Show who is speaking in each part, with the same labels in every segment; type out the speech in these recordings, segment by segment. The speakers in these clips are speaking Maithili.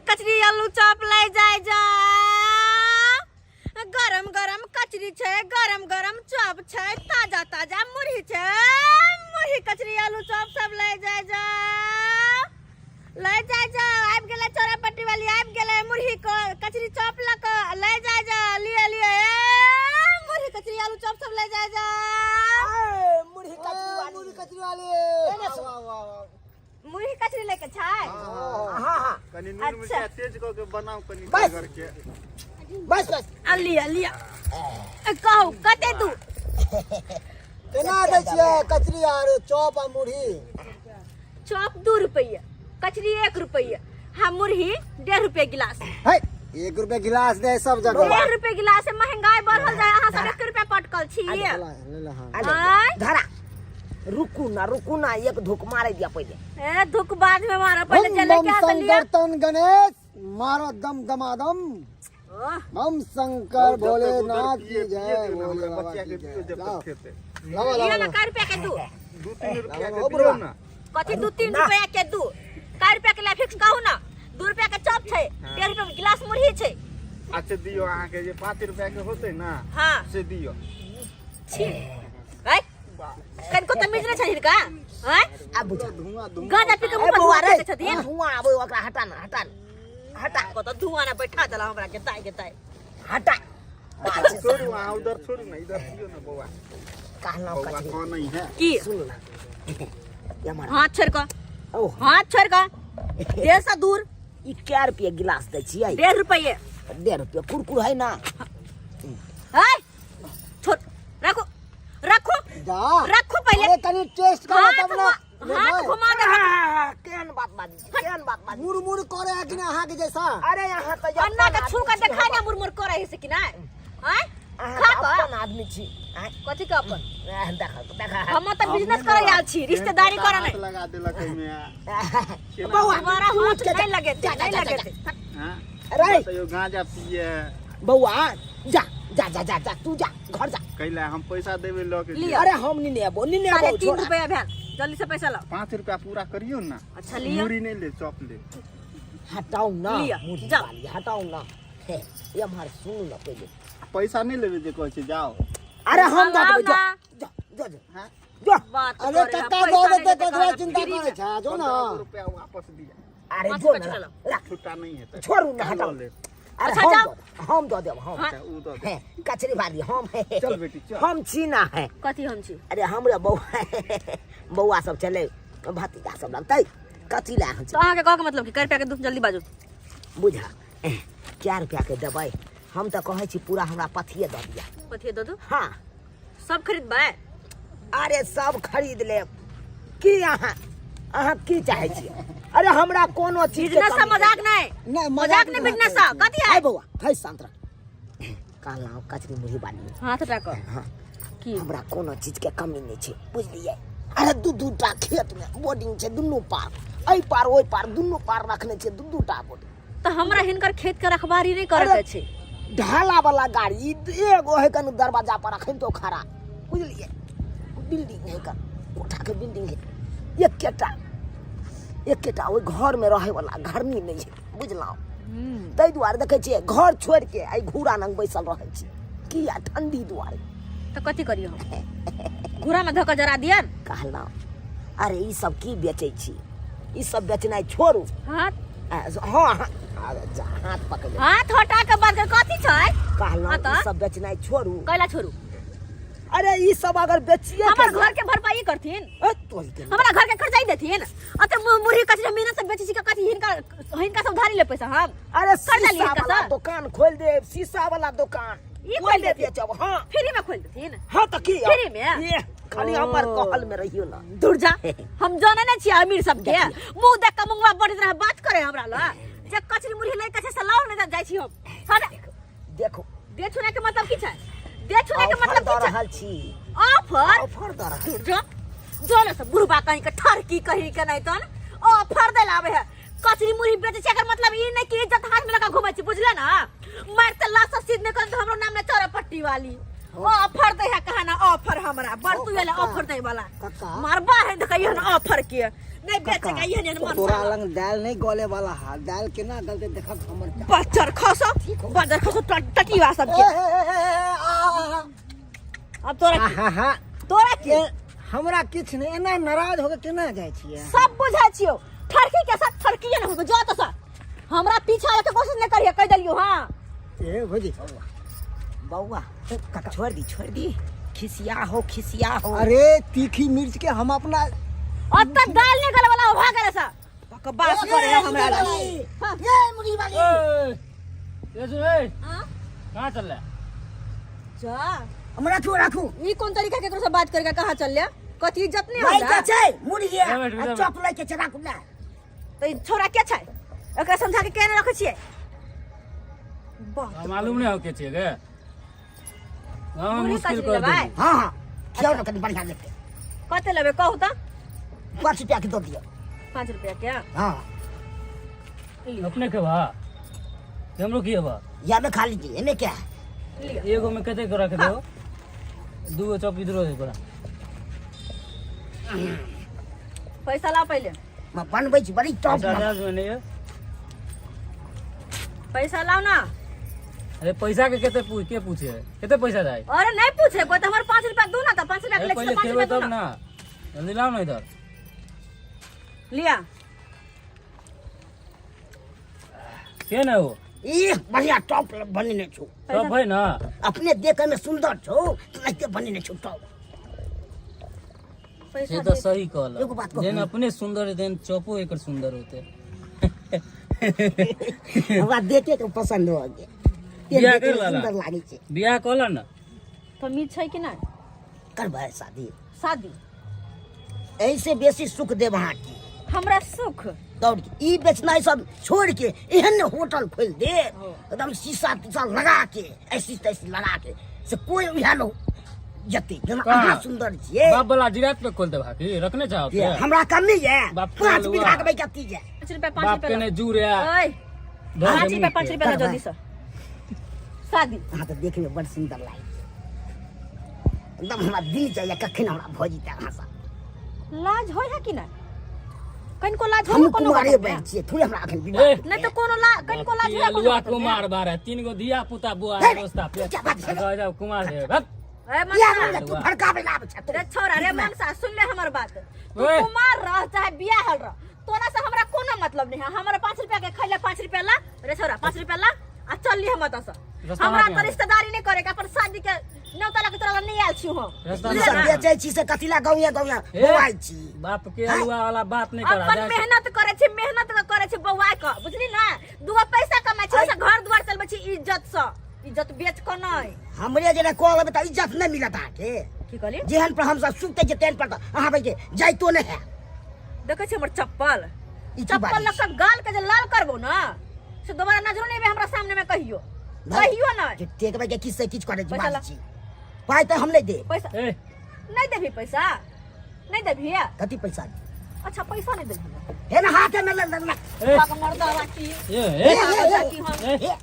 Speaker 1: कचरी आलू चॉप ले जाय जा। गरम गरम कचरी छै, गरम गरम चॉप छै, ताजा ताजा मुरही छै। मुरही कचरी आलू चॉप सब ले जाय जा, ले जाय जा। आबि गेलै चौरा पट्टी वाली, आबि गेलै मुरही कचरी चॉप लऽ कऽ, ले जाय जा। लिअ लिअ, ए, मुरही कचरी आलू चॉप सब ले जाय जा।
Speaker 2: ए, मुरही कचरी वाली,
Speaker 3: मुरही कचरी वाली।
Speaker 2: एने सुन।
Speaker 3: वाह, वाह, वाह।
Speaker 1: मुरही कचरी लेके छै?
Speaker 2: हाँ हाँ।
Speaker 4: कनी नून
Speaker 1: अच्छा।
Speaker 4: मिर्चा तेज कऽ के बनाउ कनी
Speaker 2: बस।
Speaker 4: घर के।
Speaker 2: बस बस।
Speaker 1: आ लिअ लिअ। ए, कहू कते दू?
Speaker 3: केना दै छियै कचरी आर चॉप आ मुरही?
Speaker 1: चॉप 2 रुपया, कचरी 1 रुपया, हाँ मुरही 1.5 रुपया गिलास।
Speaker 3: है, 1 रुपया गिलास दे सब जगह।
Speaker 1: 1.5 रुपया गिलास है, महंगाई बढ़ल जाय, अहाँ सब 1 रुपया पटकल छी।
Speaker 3: ले ला, ले ला, हाँ।
Speaker 2: अरे,
Speaker 1: आँय?
Speaker 2: धरा, रुकू ना, रुकू ना, एक धुक मारे दिया पहले।
Speaker 1: ए, धुक बाद में मारो, पहले
Speaker 3: बम
Speaker 1: चले
Speaker 3: बम
Speaker 1: क्या से लिया।
Speaker 3: शंकर तन गणेश मारो दम दमादम।
Speaker 1: ओह,
Speaker 3: बम शंकर
Speaker 4: जब तक
Speaker 3: भोलेनाथ
Speaker 4: उधर
Speaker 3: की
Speaker 4: पिए-
Speaker 3: जय,
Speaker 4: पिए देना,
Speaker 3: भोले
Speaker 4: हमरा
Speaker 3: बाबा
Speaker 4: बच्चा
Speaker 3: की
Speaker 4: के
Speaker 3: जय।
Speaker 4: पियो जब तक
Speaker 3: लाओ,
Speaker 4: खेते।
Speaker 3: लाओ,
Speaker 1: लिया
Speaker 3: लाओ,
Speaker 1: ना
Speaker 3: लाओ।
Speaker 1: कै रुपया के दू?
Speaker 4: 2-3 रुपया
Speaker 3: लाओ,
Speaker 4: के
Speaker 3: लाओ,
Speaker 4: दियौ
Speaker 3: बुढ़वा।
Speaker 4: ना।
Speaker 1: कथी 2-3
Speaker 2: ना।
Speaker 1: रुपया के दू? कै रुपया के ला फिक्स कहू ना। 2 रुपया के चॉप छै, 1.5 रुपया के गिलास मुरही छै।
Speaker 4: अच्छा दियौ अहाँके जे 5 रुपया के होतै ना,
Speaker 1: हाँ।
Speaker 4: से दियौ।
Speaker 1: छी। ऐ, कनिको तमीज नहि छै हिनका? आँय?
Speaker 2: आब बुझा।
Speaker 4: धुआं धुआं।
Speaker 1: गांजा पी के मुँह
Speaker 2: ए
Speaker 1: पर
Speaker 2: बौआ
Speaker 1: धुआं
Speaker 2: रे,
Speaker 1: फेंकै छथिन।
Speaker 2: धुआं आबै, ओकरा हटा ना, हटा ना, हटा।
Speaker 1: कतऽ धुआं ने बैठा देला हमरा के ताइ के ताइ।
Speaker 2: हटा।
Speaker 4: छोड़ू अहाँ उधर छोड़ू ना, इधर दियौ ना बौआ।
Speaker 2: कहलहुँ
Speaker 4: बौआ
Speaker 2: कचरी।
Speaker 4: कौन नहीं है।
Speaker 1: की?
Speaker 2: सुन ना। ये हमारा।
Speaker 1: हाथ छोड़ कऽ,
Speaker 2: ओ,
Speaker 1: हाथ छोड़ कऽ, देह से दूर।
Speaker 2: ई कै रुपये गिलास दै छियै?
Speaker 1: 1.5 रुपये।
Speaker 2: 1.5 रुपये कुरकुर है ना?
Speaker 1: है, छोड़, रखो रखो
Speaker 3: जा।
Speaker 1: रखो पहले।
Speaker 3: अरे कनी टेस्ट करो
Speaker 1: हाथ
Speaker 3: तब ना।
Speaker 1: हाथ घुमा दे।
Speaker 2: केहन बात बाजी छी, केहन बात बाजी।
Speaker 3: मुड़ मुड़ करे है कि ना अहाँ के जैसा?
Speaker 2: अरे यहाँ तऽ
Speaker 1: अन्ना के
Speaker 2: अपन
Speaker 1: छू के
Speaker 2: आदमी छी
Speaker 1: देखा ना
Speaker 2: हम।
Speaker 1: मुरमुर करे है से कि ना? आँय?
Speaker 2: अहाँ
Speaker 1: खा
Speaker 2: तऽ
Speaker 1: कऽ।
Speaker 2: अपन आदमी छी। आँय?
Speaker 1: कथी के अपन?
Speaker 2: आँय, देखा देखा।
Speaker 1: हम तऽ बिजनेस करे आयल छी, रिश्तेदारी करे
Speaker 4: हाथ
Speaker 1: नहीं।
Speaker 4: लगा देलक एहिमे।
Speaker 2: बौआ,
Speaker 1: हमारा हाथ
Speaker 2: के जा,
Speaker 1: नहीं लगे,
Speaker 2: जा, जा,
Speaker 1: नहीं
Speaker 2: जा,
Speaker 1: लगे।
Speaker 2: जा।
Speaker 4: हाँ?
Speaker 2: अरे।
Speaker 4: बतैयौ गांजा पिए।
Speaker 2: बौआ जा जा जा जा जा, तू जा घर जा।
Speaker 4: कैला हम पैसा देबै लऽ के।
Speaker 1: लिअ।
Speaker 2: अरे हम नहीं नेबो, नहीं नेबो।
Speaker 1: 3.5
Speaker 2: छोड़ा।
Speaker 1: रुपया भेल, जल्दी से पैसा लाओ।
Speaker 4: 5 रुपया पूरा करियौ ना।
Speaker 1: अच्छा लिअ।
Speaker 4: मुरी नहीं ले, चॉप ले।
Speaker 2: हटाउ ना।
Speaker 1: लिअ,
Speaker 2: मुरही
Speaker 1: जाओ।
Speaker 2: वाली, हटाउ ना। हे, ये हमार सुन ना पहले।
Speaker 4: पैसा नहीं लेबै जे कहै छै जाओ।
Speaker 2: अरे हम दऽ
Speaker 1: लाओ
Speaker 2: देबै, जा
Speaker 1: ना।
Speaker 2: जा जा जा।
Speaker 4: हाँ?
Speaker 2: जा।
Speaker 1: बात
Speaker 3: अरे
Speaker 1: करे,
Speaker 3: कक्का
Speaker 1: पैसा
Speaker 3: दऽ
Speaker 1: नहीं
Speaker 3: देतै,
Speaker 1: देतै,
Speaker 3: ककरा
Speaker 1: कहलक
Speaker 3: चिंता
Speaker 1: फ्री
Speaker 3: करै
Speaker 1: में।
Speaker 3: छै, जो ना।
Speaker 4: 15 रुपया वापस दिया।
Speaker 2: अरे
Speaker 1: पाँच
Speaker 2: जो
Speaker 1: रुपया
Speaker 2: ना,
Speaker 1: चलो।
Speaker 2: रख।
Speaker 4: छुट्टा नहीं हेतै।
Speaker 2: छोड़ू ना,
Speaker 4: लऽ
Speaker 2: हटाउ।
Speaker 4: लेब।
Speaker 2: अरे
Speaker 1: अच्छा,
Speaker 2: हम
Speaker 1: जाओ।
Speaker 2: हम दऽ देब, हम।
Speaker 1: हाँ।
Speaker 4: अच्छा, उ दऽ देब।
Speaker 2: हे, कचरी वाली हम।
Speaker 4: चल बेटी, चल।
Speaker 2: हम छी ना है।
Speaker 1: कथी हम छी?
Speaker 2: अरे हमरे बौआ, बौआ सब चले, भतीजा सब लगतै, कथी लए हम छी?
Speaker 1: तो अहाँके कहके मतलब की? कै रुपया के दूध जल्दी बाजू।
Speaker 2: बुझा, 4 रुपया के देबै? हम तऽ कहै छी पूरा हमरा पथिए दऽ दिअ।
Speaker 1: पथिए दऽ दू?
Speaker 2: हाँ।
Speaker 1: सब खरीदबै?
Speaker 2: अरे सब खरीद लेब की। अहाँ अहाँ की चाहै छियै? अरे हमरा कोनो चीज के
Speaker 1: बिजनेस से
Speaker 2: कमी
Speaker 1: मजाक नहीं।
Speaker 3: नहीं,
Speaker 1: मजाक नहीं, बिजनेस से कथी है?
Speaker 2: है बौआ, है शांत रह। कहलहुँ कचरी मुरही बाली।
Speaker 1: हाथ हटा कऽ।
Speaker 2: हाँ।
Speaker 1: की?
Speaker 2: हमरा कोनो चीज के कमी नहीं छै, बुझलियै? अरे दू दू टा खेत में बोर्डिंग छै, दुनू पार, एहि पार ओहि पार, दुनू पार रखने छै दू दू टा बोर्डिंग।
Speaker 1: तऽ हमरा हिनकर खेत के रखबारी नहीं करे के छै।
Speaker 2: ढाला वाला गाड़ी एगो है कन दरवाजा पर अखन तो खड़ा, बुझलियै? बिल्डिंग है कन कोठा के बिल्डिंग है। एकेटा एकेटा ओहि घर में रहे वाला घरनी नहीं है, बुझलहुँ? ताहि दुआरे देखै छियै घर छोड़ि के एहि घूरा नंग बैसल रहै छी, किया ठंडी दुआरे।
Speaker 1: तऽ कथी करियौ हम? घूरा में धऽ कऽ जरा दियन?
Speaker 2: कहलहुँ अरे ई सब की बेचै छी? ई सब बेचनाइ छोड़ू।
Speaker 1: हाथ
Speaker 2: हाँ हाँ, अरे जा, हाथ पकड़ ले।
Speaker 1: हाथ हटा के बात कर, कथी छै?
Speaker 2: कहलहुँ
Speaker 1: हाँ तऽ?
Speaker 2: ई सब बेचनाइ छोड़ू।
Speaker 1: कैला छोड़ू?
Speaker 2: अरे ई सब अगर बेचिए
Speaker 1: हमर
Speaker 2: के
Speaker 1: घर के भरपाई करथिन?
Speaker 2: ए, तोरी के
Speaker 1: हमरा घर के खर्चा ही देथिन? अते मुरही कचरा मेहनत से बेचै छी, कथी हिनका हिनका सब उधारी ले पैसा हम?
Speaker 2: अरे
Speaker 1: कर्जा लिए
Speaker 2: शीशा
Speaker 1: हिनका
Speaker 2: वाला
Speaker 1: से?
Speaker 2: दुकान खोल दे, शीशा वाला दुकान
Speaker 1: ई खोल
Speaker 2: ओहिमे
Speaker 1: देथिन?
Speaker 2: बेचब। हाँ।
Speaker 1: फ्री में खोल देथिन?
Speaker 2: हाँ तऽ की
Speaker 1: फ्री में?
Speaker 2: ये खाली हमर
Speaker 1: ओ।
Speaker 2: कहल में रहियो ना।
Speaker 1: दूर जा, हम जाने नहीं छियै अमीर सबके। मुंह देख के मुंगवा बड़ी तरह बात करे हमरा ल। जे कचरी मुरही लै के छै से लाउ, नहीं तऽ जाइ छी हम। हट।
Speaker 2: देखो।
Speaker 1: दे छुने के मतलब की छै? दे छुने के
Speaker 2: ऑफर
Speaker 1: मतलब
Speaker 2: दऽ
Speaker 1: की छै?
Speaker 2: रहल छी।
Speaker 1: ऑफर?
Speaker 2: ऑफर दऽ रहल।
Speaker 1: दूर जा, जो ने सब बुढ़बा कहीं के ठरकी कहीं के नहीं तन ऑफर दे लावे है। कचरी मुरही बेचे छै एकर मतलब ई नहीं कि इज्जत हाथ में लगा घुमै छी, बुझले ना? मार त लाश सीध नहीं कर हमरो नाम ने चौरा पट्टी वाली। ऑफर दे है कहा ना ऑफर हमरा बड़ तू एले ऑफर दे वाला।
Speaker 3: कक्का।
Speaker 1: मारबा है देखिए ना ऑफर के नहीं बेचेगा ये नहीं मन
Speaker 3: तोरा लंग दाल नहीं गले वाला हा दाल केना गलते देखक हमर
Speaker 1: बच्चर खसो बच्चर खसो टटीवा सब के
Speaker 3: ए, ए, ए, ए, आ, आ, आ।
Speaker 1: अब तोरा की?
Speaker 3: हा हा
Speaker 1: तोरा की
Speaker 3: ए, हमरा किछु नहि एना नाराज होके केना जाइ छियै
Speaker 1: सब बुझै छियो ठरकी के साथ ठरकी ने हो जो तो सर हमरा पीछा आवे के कोशिश नहीं करिए कह देलियो हां
Speaker 3: ए भौजी
Speaker 2: बौआ छोड़ दी छोड़ दी खिसिया हो खिसिया हो
Speaker 3: अरे तीखी मिर्च के हम अपना
Speaker 1: और तक दाल नहीं गले वाला भाग रे सा बकवास करे है हमरा लग। हाँ।
Speaker 2: ये मुर्गी वाली
Speaker 5: ए सुन ए
Speaker 1: हाँ?
Speaker 5: कहाँ चल रहा है
Speaker 1: जा
Speaker 2: हम राखू राखू
Speaker 1: ई कोन तरीका के एकरो से बात करके कहाँ चल लिया कथी इज्जत नहीं
Speaker 2: भाई
Speaker 1: होला
Speaker 2: के छै मुर्गी
Speaker 5: ए, बैठ, बैठ,
Speaker 2: आ चॉप लै के छै राखू ना
Speaker 1: तो ई छोरा के छै एकरा समझा के केने रखे छियै बाप
Speaker 5: मालूम नहीं हो के छियै गे गाँव में
Speaker 1: मुरही
Speaker 5: मुश्किल
Speaker 1: कचरी
Speaker 5: कर
Speaker 1: लेबै
Speaker 5: देली
Speaker 2: हां हां खियाओ ना कनी बढ़िया लेके
Speaker 1: कते लेबै कहू तऽ
Speaker 2: 5 रुपया के दऽ दियौ
Speaker 1: 5 रुपया के
Speaker 2: हां
Speaker 1: लिअ
Speaker 5: अपने के बा हमरो की बा
Speaker 2: या में खा लीजिए एमे क्या है
Speaker 1: लिअ
Speaker 5: एगो में कते के रख दो दूगो चौक इधरो दे बड़ा
Speaker 1: पैसा लाओ पहिले
Speaker 2: मैं बनबै छी बड़ी टॉप
Speaker 5: पैसा दे दो नहीं
Speaker 1: पैसा लाओ ना
Speaker 5: अरे पैसा के कते पूछ के पूछे कते पैसा जाए
Speaker 1: अरे नहीं पूछे कोई तो हमारे 5 रुपया दू ना तो 5 रुपया के
Speaker 5: अरे
Speaker 1: ले
Speaker 5: पहले
Speaker 1: 5
Speaker 5: खेबे
Speaker 1: रुपया दू
Speaker 5: तब
Speaker 1: ना
Speaker 5: ना जल्दी लाओ ना इधर
Speaker 1: लिया
Speaker 5: के ना हो
Speaker 2: ई बढ़िया टॉप बनेने छौ
Speaker 5: सब है ना
Speaker 2: अपने देखे में सुंदर छौ तेनाहिते बनेने छौ टॉप
Speaker 1: पैसा
Speaker 5: से तो सही कहल
Speaker 2: एगो बात कहू।
Speaker 5: जेन अपने सुंदर देन चौपो एकर सुंदर होते
Speaker 2: हमरा देखे के पसंद हो गेल
Speaker 5: बियाह
Speaker 2: देखे
Speaker 5: कर
Speaker 2: में
Speaker 5: लाला।
Speaker 2: सुंदर लागै छै
Speaker 5: बियाह कहल ना
Speaker 1: तमीज छै कि नहीं
Speaker 2: करबै शादी
Speaker 1: शादी
Speaker 2: ऐसे बेसी सुख देब अहाँके
Speaker 1: हमरा सुख
Speaker 2: दौड़ के ई बेचनाइ सब छोड़ के एहन होटल खोलि दे एकदम शीशा तीसा लगा के ऐसी तैसी लगा के से कोई उएह न जते जेना
Speaker 5: कहाँ?
Speaker 2: अहाँ सुंदर छियै
Speaker 5: बाप वाला जिरात पे खोल देबा की रखने चाहो
Speaker 2: ये हमरा कमी ये
Speaker 5: बाप के
Speaker 2: 5
Speaker 5: लुआ।
Speaker 2: बीघा के बैकती ये
Speaker 1: 5 रुपया 5
Speaker 5: बाप के
Speaker 1: रुपया
Speaker 5: नहीं जूर है
Speaker 1: ओए 5 रुपया 5 रुपया जल्दी से शादी
Speaker 2: अहाँ तऽ देखैमे बड़ सुन्दर लागै छै एकदम हमरा दिल जाइए कखन हमरा भऽ जेतै अहाँसँ
Speaker 1: लाज होय है कि नहीं कनिको लाज होय
Speaker 2: हम
Speaker 1: है कोनो
Speaker 2: कुमारे
Speaker 1: बात में?
Speaker 2: बैठ छियै थोड़े हमरा अखन विवाह
Speaker 5: ए,
Speaker 1: नहीं तो कोनो ला कनिको लाज होय है कोनो
Speaker 5: लुआ
Speaker 1: बात में?
Speaker 5: कुमार बार है तीन गो धिया पुता बुआ
Speaker 2: हे,
Speaker 5: रास्ता पे
Speaker 2: क्या बात है?
Speaker 5: आ जाओ कुमार है भक
Speaker 1: ए
Speaker 2: या
Speaker 1: मनसा
Speaker 2: हमरा तू भड़काबै ला आबै छै तू
Speaker 1: रे छोरा रे मनसा सुन ले हमर बात तू
Speaker 5: ओए।
Speaker 1: कुमार रह चाहे बियाहल रह तोरा से हमरा कोनो मतलब नहीं है हमरा 5 रुपया के खैले 5 रुपया ला रे छोरा 5 रुपया ला आ चल ली हम एतऽ से
Speaker 5: रास्ता
Speaker 1: हमरा
Speaker 5: में
Speaker 1: तो रिश्तेदारी नहीं करे के अपन शादी के न्योता लके तोरा लग नहीं आयल छी हम
Speaker 5: रास्ता
Speaker 2: ई
Speaker 5: में
Speaker 2: सब बेचै छी से कथी ला गाँवे गाँवे
Speaker 5: ए,
Speaker 2: बौआइ छी
Speaker 5: बाप के अलुआ वाला बात नहीं करा
Speaker 1: अपन
Speaker 5: जाए
Speaker 1: मेहनत करे छी मेहनत करे छी बौआ के बुझली ना दूगो पैसा कमाई छी ओइसे घर द्वार चलबै छी इज्जत से इज्जत बेच के नहीं
Speaker 2: हमरे जेना कह लेबै तऽ इज्जत नहि मिलत अहाँके
Speaker 1: की कहली
Speaker 2: जेहन पर हमसब सुतै छियै तेहन पर तऽ अहाँ बैठे जाइतो नहि है
Speaker 1: देखै छी हमर चप्पल
Speaker 2: ई की
Speaker 1: चप्पल
Speaker 2: बात
Speaker 1: लऽ कऽ गाल के जे लाल करबो ना से दोबारा नजरो नहीं एबे हमरा सामने में कहियो कहियो ना
Speaker 2: टेकबै के किछु से किछु करै छी
Speaker 1: पैसा ला।
Speaker 2: बात छी पाइ तऽ हम नहि देब
Speaker 1: पैसा
Speaker 5: ए
Speaker 1: नहीं देबही पैसा नहीं देबही
Speaker 2: कथी पैसा
Speaker 1: अच्छा पैसा नहीं देबही
Speaker 2: हे ना हाथे में ले ले ले
Speaker 5: ए
Speaker 1: बाप मर्दा की
Speaker 5: ए ए
Speaker 1: मर्दा की हम
Speaker 5: ए
Speaker 2: हे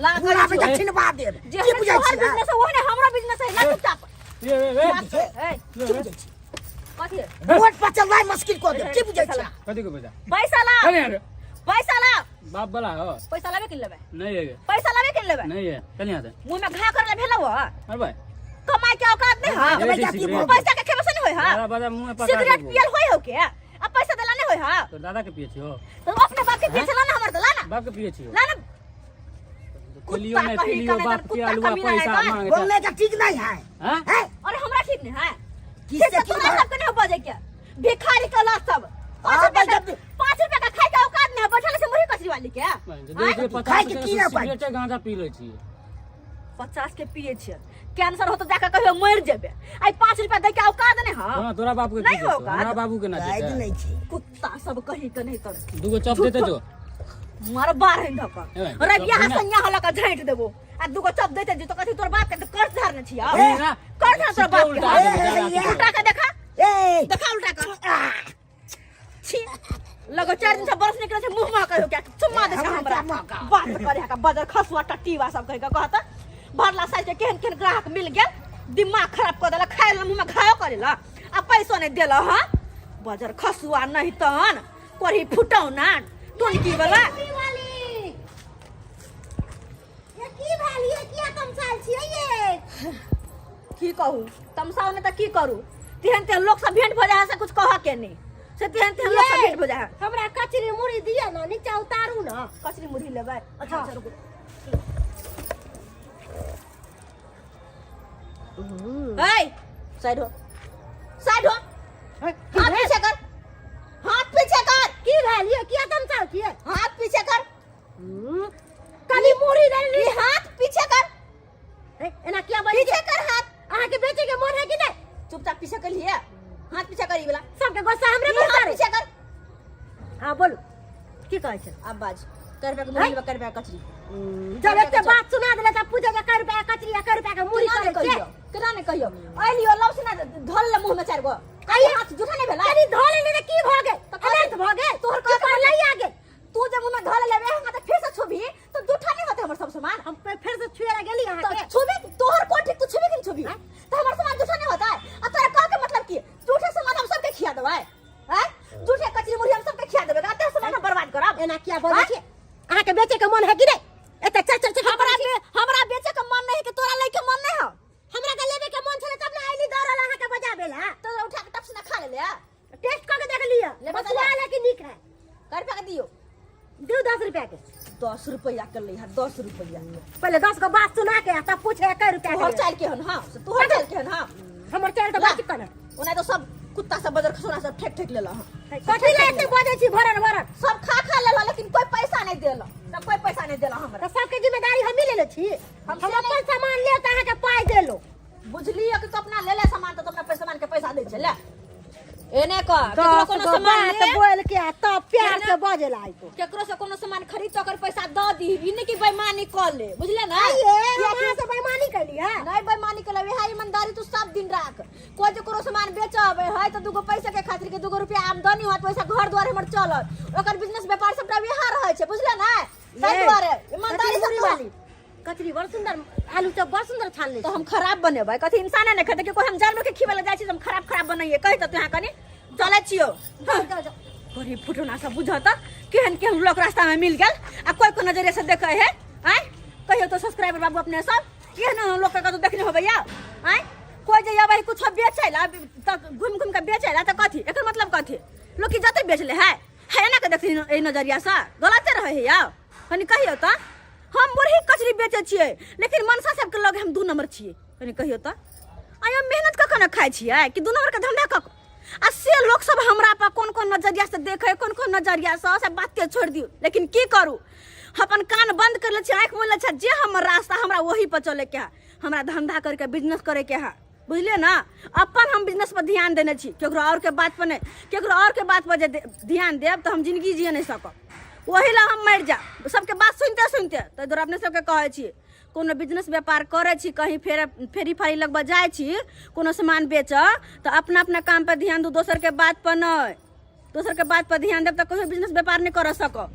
Speaker 1: ला
Speaker 2: पूरा बेटा छिनबा देब
Speaker 1: जे
Speaker 2: की बुझै
Speaker 1: तोहर
Speaker 2: छी
Speaker 1: बिजनेस है ओहने हमरा बिजनेस है ला चुपचाप
Speaker 5: ए ए
Speaker 1: ए
Speaker 2: की बुझै छी
Speaker 1: कथी है?
Speaker 2: वोट पर चलनाइ मुश्किल कऽ देब की बुझै छी
Speaker 5: कथी के पैसा
Speaker 1: पैसा ला
Speaker 5: अरे अरे
Speaker 1: पैसा ला
Speaker 5: बाप वाला हो
Speaker 1: पैसा लाबे कि लेबै
Speaker 5: नहीं है
Speaker 1: पैसा लाबे कि लेबै
Speaker 5: नहीं है चल यहाँ से
Speaker 1: मुंह में घा करले भेलौ ह
Speaker 5: अरे भाई
Speaker 1: कमाई के औकात नहीं है
Speaker 5: ए,
Speaker 2: बेटा की
Speaker 5: सिगरेट।
Speaker 1: पैसा के खेबे से नहीं होय है
Speaker 5: दादा बाजा मुंह में पकड़ा
Speaker 1: सिगरेट
Speaker 5: देबो।
Speaker 1: पियल होय हो के आ पैसा देला नहीं होय है
Speaker 5: तोर दादा के पिए छियो
Speaker 1: तो अपने बाप के पीछे ला ना हमर तो ला ना
Speaker 5: बाप के पिए छियो
Speaker 1: ला ना
Speaker 5: पिलियो नहीं
Speaker 1: कुत्ता कहीं
Speaker 5: पिलियो
Speaker 1: का नहीं,
Speaker 5: बाप के
Speaker 1: कुत्ता
Speaker 5: अलुआ
Speaker 1: कमीना है
Speaker 5: पैसा
Speaker 1: का?
Speaker 5: मांगे
Speaker 2: बोलने का ठीक नहीं है
Speaker 5: हां
Speaker 2: हैं
Speaker 1: अरे हमरा ठीक नहीं है
Speaker 2: किससे
Speaker 1: ठीक से
Speaker 2: की
Speaker 1: तोरा
Speaker 2: भर-
Speaker 1: सबके नहीं बजे के भिखारी के औलाद सब
Speaker 2: हाँ,
Speaker 1: 5 रुपया
Speaker 2: भाई,
Speaker 1: का 5 रुपया का खाए के औकात नहीं है बैठल से मुरही कचरी वाली के
Speaker 5: देख ले
Speaker 2: खाय
Speaker 5: 50
Speaker 2: के
Speaker 5: के
Speaker 2: की ना पाइ?
Speaker 5: सिगरेट गांजा पी लै छियै
Speaker 1: 50 के पिए छियै कैंसर हो तो जाके कहियो मर जेबे आई 5 रुपया दे के औकात नहीं है
Speaker 5: हाँ तोरा बाप के
Speaker 1: नहीं
Speaker 5: की देतौ?
Speaker 1: होगा।
Speaker 5: हमरा बाबू के ना
Speaker 2: गाइड
Speaker 5: देतै
Speaker 2: नहीं छै
Speaker 1: कुत्ता सब कहीं के नहीं तर
Speaker 5: दूगो चप देते जो
Speaker 1: मार बार हिन धक
Speaker 5: ए,
Speaker 1: रबिया
Speaker 5: चप देना।
Speaker 1: हसनिया हला का झांट देबो आ दूगो चप देते जे तो कथी तोर बाप के तो कर्ज धारने छिया
Speaker 5: ए, ना।
Speaker 1: कर्ज धार तोर बाप के
Speaker 5: उल्टा देबो,
Speaker 2: ए, ए,
Speaker 1: उल्टा के देखा
Speaker 2: ए
Speaker 1: देखा उल्टा कर छी लगो 4 दिन से बर्फ निकले छै मुंह महकै हो क्या चुम्मा दे छै
Speaker 2: हमरा
Speaker 1: हमरा
Speaker 2: क्या महका?
Speaker 1: बात करे का बदर खसुआ टट्टीवा सब कहि के कहत भरला साइज के केहन केहन ग्राहक मिल गेल दिमाग खराब कर देला खाए ला मुंह में घायो करेला आ पैसो नहीं देला हां बजर खसुआ नहीं तहन कोरी फुटौना टोनकी वाला।
Speaker 6: वाली ये की भेल? ये किया तमसाल छियै ये?
Speaker 1: की कहू, तमसाओ ने तऽ की करू? तेहन तेहन लोक सब भेंट भऽ जाइ है से कुछ कहऽ के नहीं से, तेहन तेहन लोक सब भेंट भऽ जाइ है।
Speaker 6: हमरा कचरी मुड़ी दिअ ने, नीचा उतारू ने।
Speaker 1: कचरी मुरही लेबै? अच्छा अच्छा, रुकू। ए, साइड हो, साइड हो, हाथ पीछे कर, हाथ पीछे कर।
Speaker 6: की भेल ये? किया तमसाल छियै?
Speaker 1: हाथ पीछे कर।
Speaker 6: कनी मुड़ी देली।
Speaker 1: ई हाथ पीछे कर।
Speaker 6: ए, एना किया बजै?
Speaker 1: पीछे कर हाथ।
Speaker 6: अहाँके बेचे के मन है कि नहीं?
Speaker 1: चुपचाप पीछे कर लिए, हाथ पीछे कर। ई वाला
Speaker 6: सबके गुस्सा हमरे
Speaker 1: ई
Speaker 6: पर
Speaker 1: हाथ
Speaker 6: उतारे।
Speaker 1: पीछे कर।
Speaker 6: हाँ, बोलू, की कहै छै?
Speaker 1: अब बाज, कर रुपया के मुरही लेबै, कर रुपया के कचरी?
Speaker 6: जब एते बात सुना देले तब पूछे जे कै रुपया के कचरी आ कै रुपया के मुड़ी।
Speaker 1: केना ने
Speaker 6: करै छै?
Speaker 1: कहियो, केना ने कहियो, अइलियो लौ से ना धल ले मुंह में चारि गो आई, हाथ जूठा नहीं भेलै?
Speaker 6: कनी धो लेने तऽ की भऽ गेल?
Speaker 1: तऽ कथी?
Speaker 6: अनर्थ भऽ गेल?
Speaker 1: तोहर
Speaker 6: की
Speaker 1: कह
Speaker 6: कर लई आ गेल?
Speaker 1: तू जब मुंह में धल लेबे हमरा तऽ फेर से छुबी तऽ जूठा नहीं होते हमर सब सामान?
Speaker 6: हम फेर से छुए ला गेली
Speaker 1: तऽ
Speaker 6: अहाँके?
Speaker 1: छुबी, तोहर कोन ठीक? तू छुबी कि नहीं छुबी तऽ हमर सामान जूठा नहीं होता है? आ तोरा कह के मतलब की? जूठे सामान हम सबके खिया देबै हैं? जूठे कचरी मुरही हम सबके खिया देबै? अते सामान हम बर्बाद करब?
Speaker 6: एना किया बजै छियै? अहाँके बेचे के मन है कि नहीं? एते चर चर चर।
Speaker 1: हमरा बेचे के मन नहीं है कि तोरा लै के मन नहीं है?
Speaker 6: हमरा के लेबे के मन छलै तब ने आइली दौड़ल अहाँके बजाबे ला।
Speaker 1: तो उठा के टप से ना खा ले ले।
Speaker 6: टेस्ट कऽ के देख लिअ।
Speaker 1: लेबै तऽ ले।
Speaker 6: बसुआ है कि नीक है।
Speaker 1: कर रुपया के दियो?
Speaker 6: दिउ 10 रुपया के।
Speaker 1: 10 रुपया के ले है, 10 रुपया।
Speaker 6: पहिले 10 गो बात सुना के आ तब पूछे कै रुपया
Speaker 1: तोहर
Speaker 6: के।
Speaker 1: चाल के हन? हाँ, से तोहर चाल के हन? हाँ।
Speaker 6: हमर चाल तऽ
Speaker 1: ला।
Speaker 6: बात कन।
Speaker 1: ओना तो सब कुत्ता सब बजर खसोना सब ठेक ठेक लेला हन।
Speaker 6: कथी ला एते बजै छी भरन भरन?
Speaker 1: सब खा खा लेला, लेकिन कोई पैसा नहीं देला, सब कोई पैसा नहीं देला हमरा।
Speaker 6: तऽ सबके जिम्मेदारी हमही लेले छी?
Speaker 1: हम
Speaker 6: हम अपन सामान लेब तऽ अहाँके पाइ देलो।
Speaker 1: बुझलियै कि तू अपना ले ले सामान तऽ तू अपना पैसा सामान के पैसा दै छै। ले, एने कह, केकरो
Speaker 6: 10
Speaker 1: कोनो
Speaker 6: गो
Speaker 1: सामान
Speaker 6: बात
Speaker 1: ले
Speaker 6: बोल के आ तब प्यार से बजे ला आइतो।
Speaker 1: केकरो से कोनो सामान खरीद तो ओकर पैसा दऽ दी, ई नहीं कि बेईमानी कर ले, बुझले ना?
Speaker 6: आइए, हम अहाँ से बेईमानी कैली है?
Speaker 1: नहीं बेईमानी कर ले, ईमानदारी तू सब दिन राख। कोई जे कोनो सामान बेचब है तऽ दूगो पैसा के खातिर के दूगो रुपया आमदनी होत, पैसा घर द्वार हमर चलत, ओकर बिजनेस व्यापार सबटा वएह रहै छै, बुझले ना? ताहि
Speaker 6: ये,
Speaker 1: दुआरे ईमानदारी
Speaker 6: कचरी
Speaker 1: से
Speaker 6: मुरही
Speaker 1: तू-
Speaker 6: वाली कचरी बड़ सुंदर, आलू चॉप बड़ सुंदर छान ले।
Speaker 1: तो हम खराब बनेबै? कथी इंसाने नहि खेतै कि? कोई हम जानवर के खिबै लए जाइ छी तऽ हम खराब खराब बनैयै? कहि तऽ तू यहाँ कनि चलै छियौ। बड़ी फुटौना सब बुझत, केहन केहन लोक रास्ता में मिल गेल आ कोई को नजरिया से देखे है। आँय, कहियो तो सब्सक्राइबर बाबू, अपने सब केहन एहन लोक के कतौ देखने होबै या? आँय, कोई जे अबै कुछो बेचै ला तऽ घुमि घुमि के बेचै ला तऽ कथी एकर मतलब? कथी लोक की जते बेच ले है है एना के देखथिन एहि नजरिया से? गलते रहै है यौ। कनि कहियो तऽ, हम मुरही कचरी बेचै छियै लेकिन मनसा सबके लग हम 2 नंबर छियै? कनि कहियो तऽ, आइ हम मेहनत कऽ कऽ ने खाइ छियै कि 2 नंबर के धंधा कऽ कऽ? आ से लोक सब हमरा पर कोन कोन नजरिया से देखै, कोन कोन नजरिया से, से बाते छोड़ि दियौ। लेकिन की करू, अपन कान बंद कर लै छी, आँखि मुनि लै छी। जे हमर रास्ता, हमरा वही पर चलैके है, हमरा धंधा करके बिजनेस करैके है, बुझलियै ना? अपन हम बिजनेस पर ध्यान देने छी, केकरो और के बात पर नहि। केकरो और के बात पर जे ध्यान देब तऽ हम जिंदगी जिए नहि सकब, ओही ला हम मरि जायब सबके बात सुनिते सुनिते। ताहि दुआरे अपने सबके कहै छी, कोनो बिजनेस व्यापार करै छी, कहीं फेर फेरी फारी लगबऽ जाइ छी, कोनो सामान बेचऽ, तऽ अपना अपना काम पर ध्यान दू, दोसरके बात पर नहि। दोसरके बात पर ध्यान देब तऽ कहियो बिजनेस व्यापार नहि करऽ सकब।